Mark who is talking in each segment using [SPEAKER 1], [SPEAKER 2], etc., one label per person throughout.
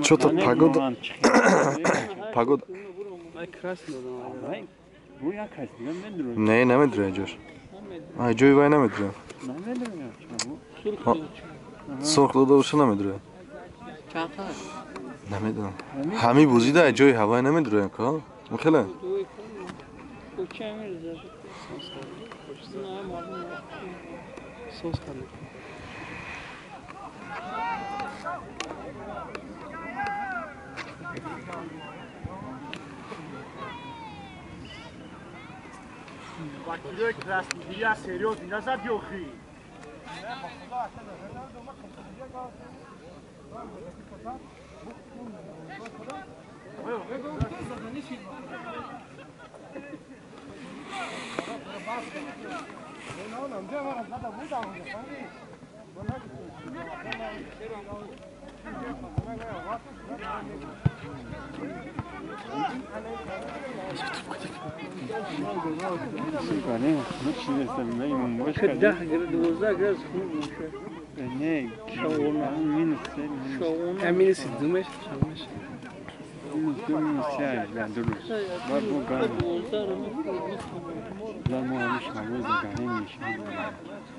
[SPEAKER 1] Что-то погода. Погода. Не, намедуря ҷош. Ай ҷои вай намедуря. Сурх дода боша намедуря. Намедонам. Ҳами бозида ай ҷои ҳавай намедуря ка? Мухеле?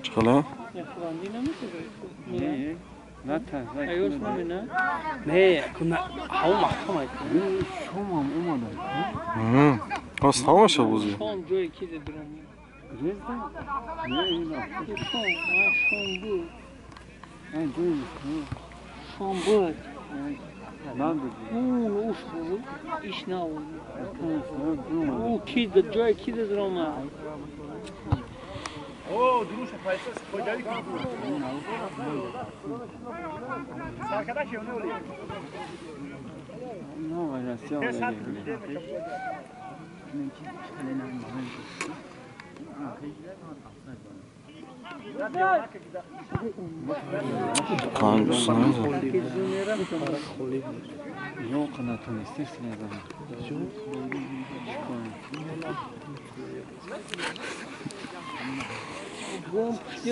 [SPEAKER 1] Чхала?
[SPEAKER 2] Не, ҳаво маҳкам ай.
[SPEAKER 3] Шомам омада.
[SPEAKER 1] Ҳост ҳамаша бозӣ.
[SPEAKER 4] Шом ҷое ки дурам. Шом буд. Шом буд. Уш буд. Иш набуд. Ӯ ки ҷое ки дурам.
[SPEAKER 5] О, друша, пайса, хоҷави ки буд. Саркада ки оне.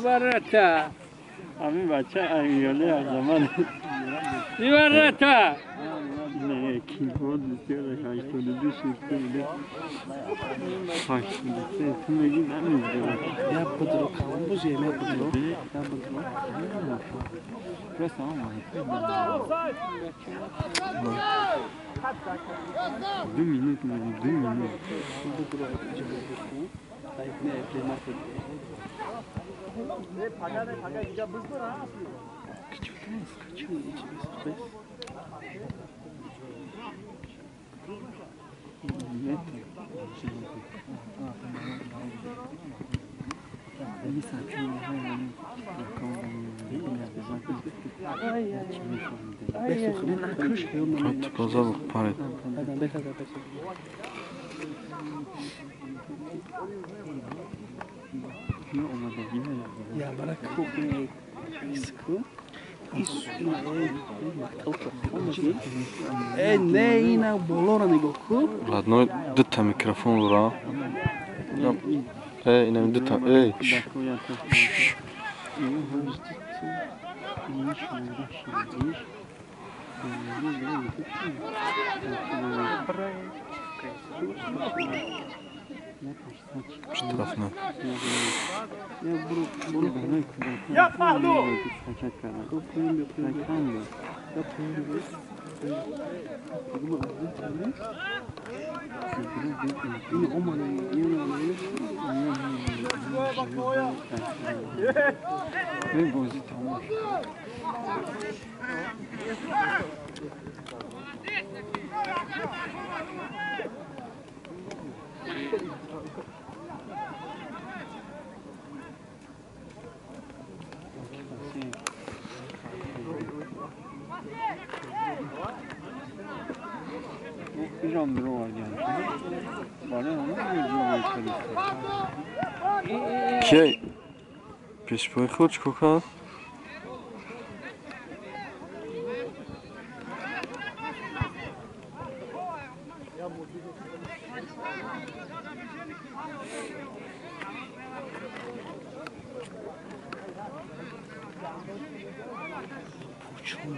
[SPEAKER 4] Ворота.
[SPEAKER 3] Ами бача ангиёле аз заман.
[SPEAKER 4] Ворота.
[SPEAKER 3] Не, кибод бисёр 82 шифта буде. 83 ту меги намедонам.
[SPEAKER 2] Я буду калон бозӣ, я буду. Я буду.
[SPEAKER 3] Просто ама. 2 минут, 2 минут.
[SPEAKER 2] Я барак Не, ина болора нигоҳ кун.
[SPEAKER 1] Родной, дута микрофон бура. Эй, ина дута. Эй. Штрафной.
[SPEAKER 5] Я пахну!
[SPEAKER 1] Ки пешпои худ чӣ кор кард?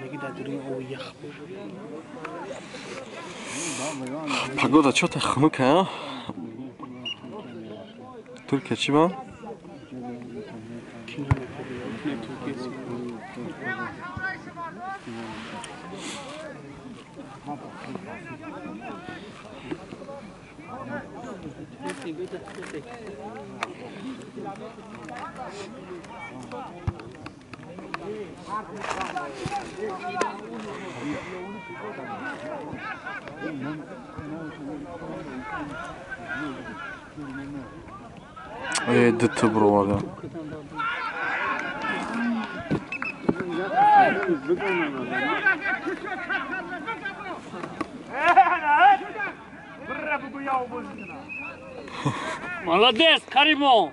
[SPEAKER 2] Меги дар дуруни об ях бошад.
[SPEAKER 1] Погода чё-то хунукая, а? Туркия чӣ ба?
[SPEAKER 2] Кино мекунад, Туркия.
[SPEAKER 1] Э, дта бироварда.
[SPEAKER 4] Молодец, Каримов!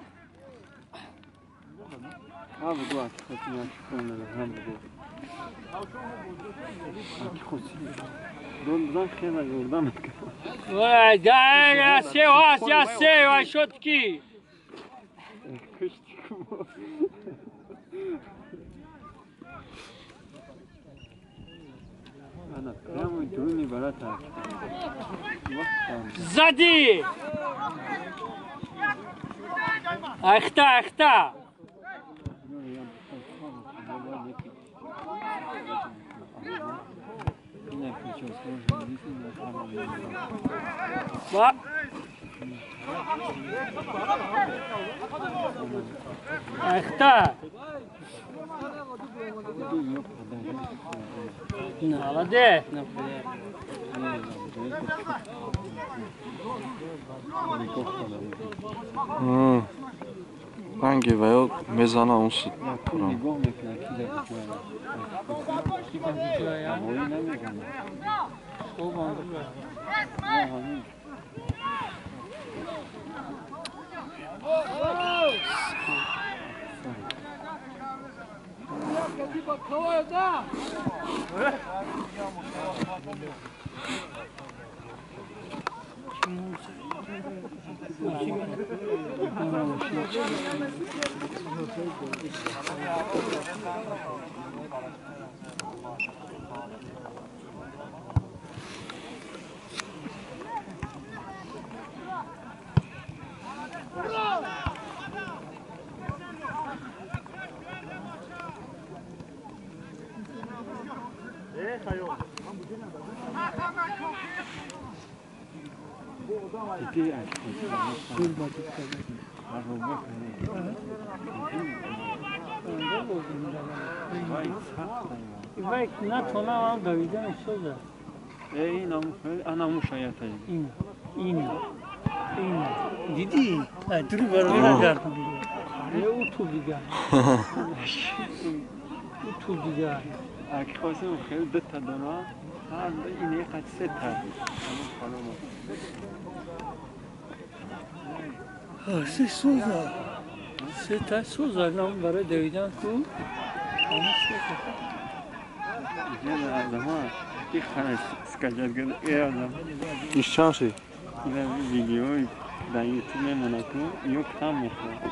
[SPEAKER 4] Да, я шотки. Сзади! Ахта, ахта! Ахта! Молодец!
[SPEAKER 1] Ранги ва ё мезана он суд.
[SPEAKER 4] Диди, дуру барои гардам. Ӯ дигар. Ӯ дигар.
[SPEAKER 3] Аки хостем хеле ду та дона, ҳар ин як се та.
[SPEAKER 4] Се сӯза. Се та сӯза нам барои давидан ку.
[SPEAKER 1] Иш чанд шид?
[SPEAKER 3] Видеои дар ютуб мемонад ку, ё кам мехӯрад.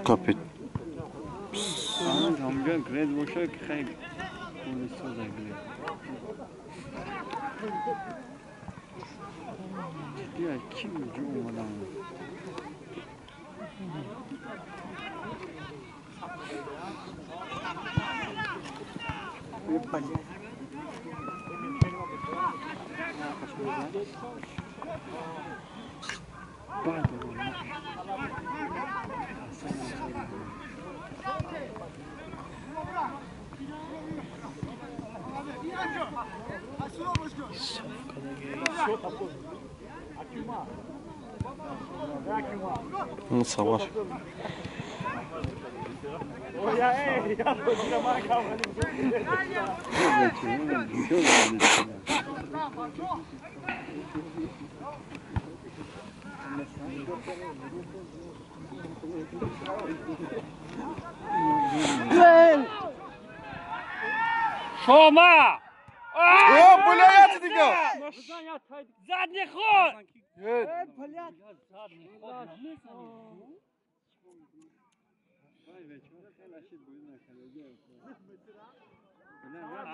[SPEAKER 1] Капит. Савар.
[SPEAKER 4] Шома!
[SPEAKER 1] О, блядь, дига!
[SPEAKER 4] Задний ход!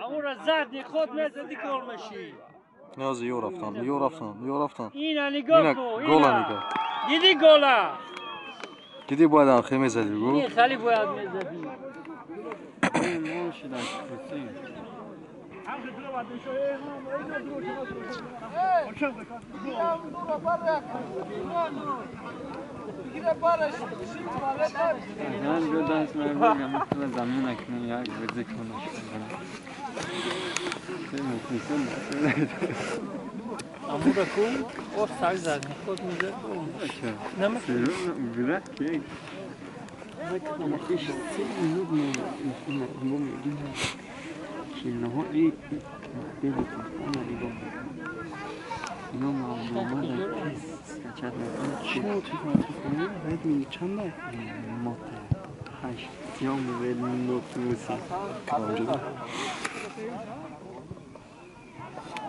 [SPEAKER 4] Амура задний ход мезади гол меши.
[SPEAKER 1] Ниёзи ё рафтан, ё рафтан, ё рафтан.
[SPEAKER 4] Ина нигоҳ
[SPEAKER 1] Ина
[SPEAKER 4] ку,
[SPEAKER 1] гола
[SPEAKER 4] ина.
[SPEAKER 1] нигоҳ.
[SPEAKER 4] Диди гола.
[SPEAKER 1] Диди бояд анхе мезади гол.
[SPEAKER 4] Ин хали бояд мезади. Амура ку, о сар задний ход мезад.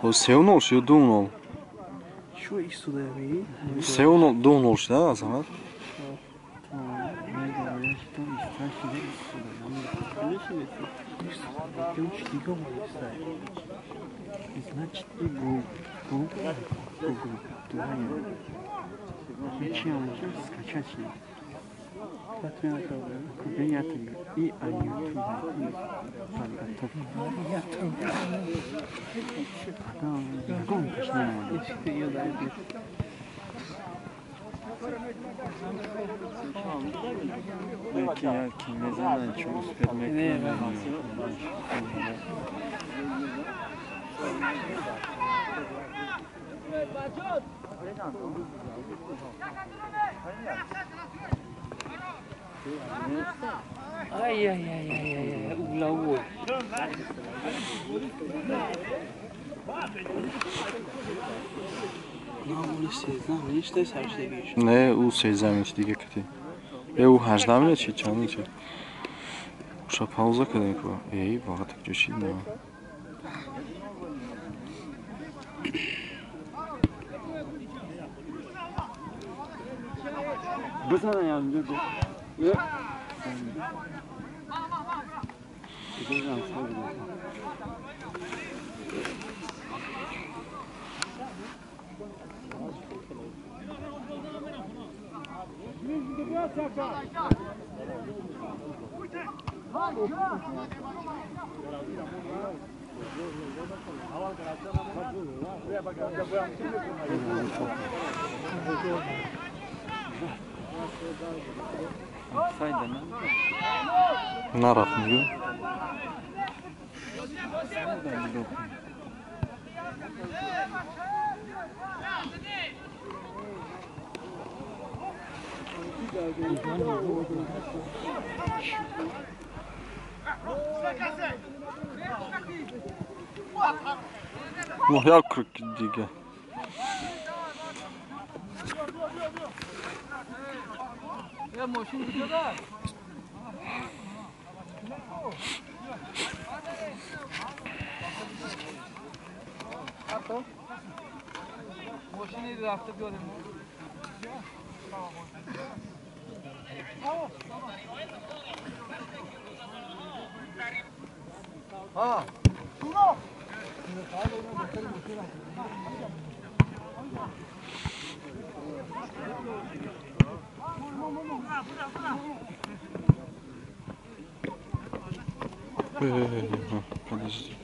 [SPEAKER 1] О, 3-0 шуд, 2-0.
[SPEAKER 2] Шо истодаи?
[SPEAKER 1] 3-0, 2-0 шуд, Азамат.
[SPEAKER 4] Ай ай ай ай ай, угловой.
[SPEAKER 1] Не, ӯ 13 минути дига кати. Э, ӯ 18 минут чи чанд минут чи? Уша пауза кардем ку. Эй, вақт ҷо шид на. Нарафт мегӯ. Ну, як круг дига. Подожди.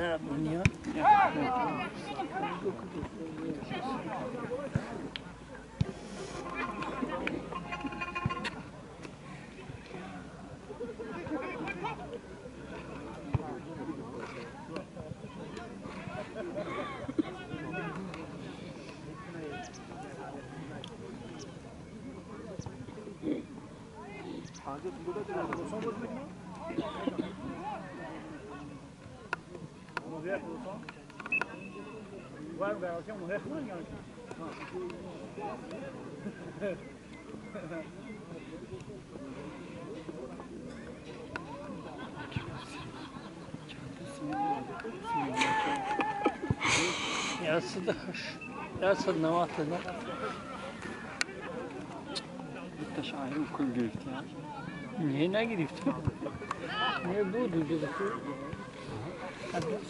[SPEAKER 4] На бунёд. Ясад навата да.
[SPEAKER 3] Биташ айру кул гирифти.
[SPEAKER 4] Не нагирифтам. Не буд уҷо ку.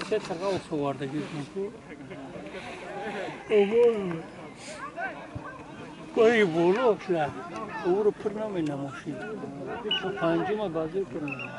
[SPEAKER 4] Се тағав оварда гирифтам ку. Ого. Кори боло шла. Уро пур намена мошин. Панҷума базир пур намена.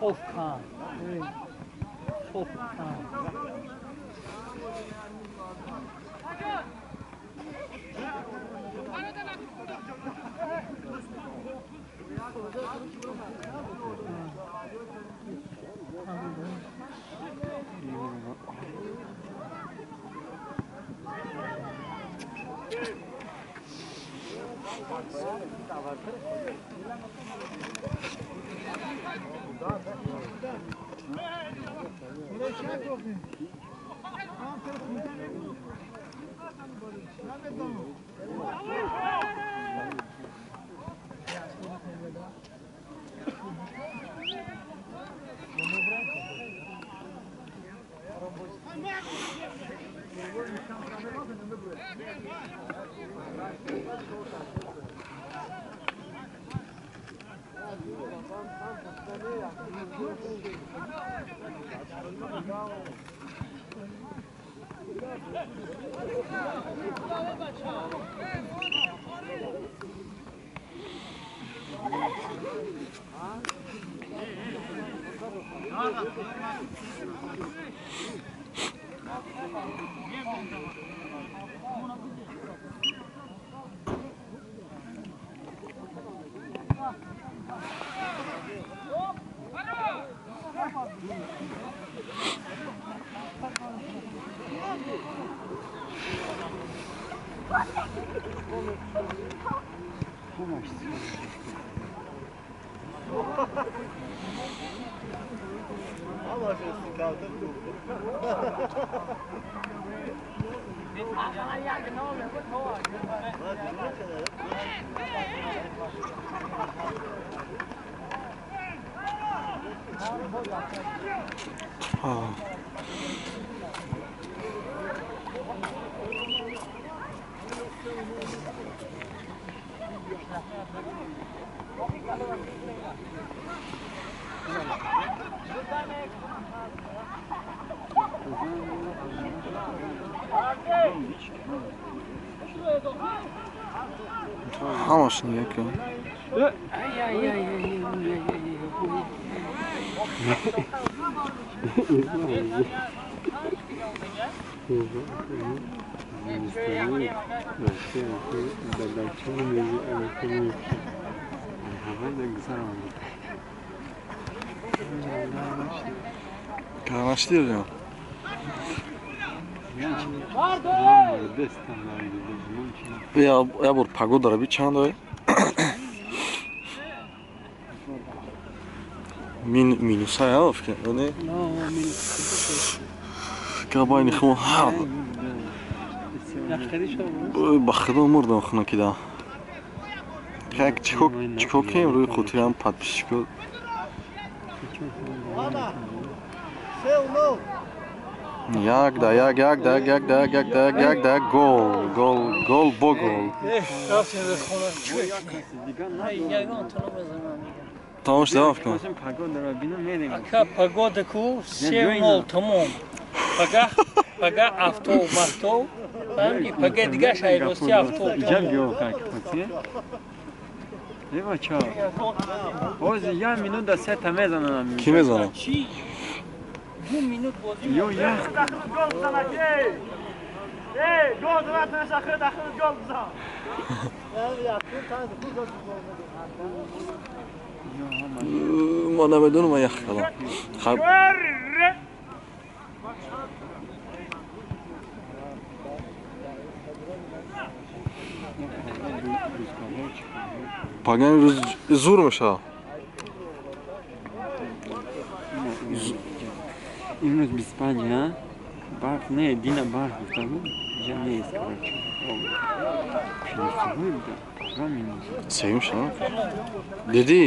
[SPEAKER 4] Sofkan. Sofkan.
[SPEAKER 1] Ҳамаш нигоҳ кун. Карамашти. Я бор погодара би чанд ой? Минуса я фикр не? Кабайни хмо ҳа. Ба худо мурдам хона кида. Как чико кем рӯи қутиам подписчико. Як да як як да як да як да як да гол гол гол бо гол. Тамом шуда фикр.
[SPEAKER 4] Ака погода ку 3-0 тамом. Пага пага авто махто. Фаҳмидӣ? Пага дига шайрости авто.
[SPEAKER 3] Иҷаб гиё как хотӣ? Ева ча. Боз я минут да се та мезанам.
[SPEAKER 1] Ки мезанам?
[SPEAKER 4] Ду минут бозӣ.
[SPEAKER 3] Ё як.
[SPEAKER 5] Эй, гол зад, ахир ахир гол зад.
[SPEAKER 1] Ма намедонам, ман ях кардам. Хаб. Паган рӯз зур мешавад.
[SPEAKER 3] Имрӯз 25, а? Барф не, дина барф гуфта буд. Иҷа нест, короче. Плюсовой буда, пага минус.
[SPEAKER 1] Сеюм шава? Дидӣ?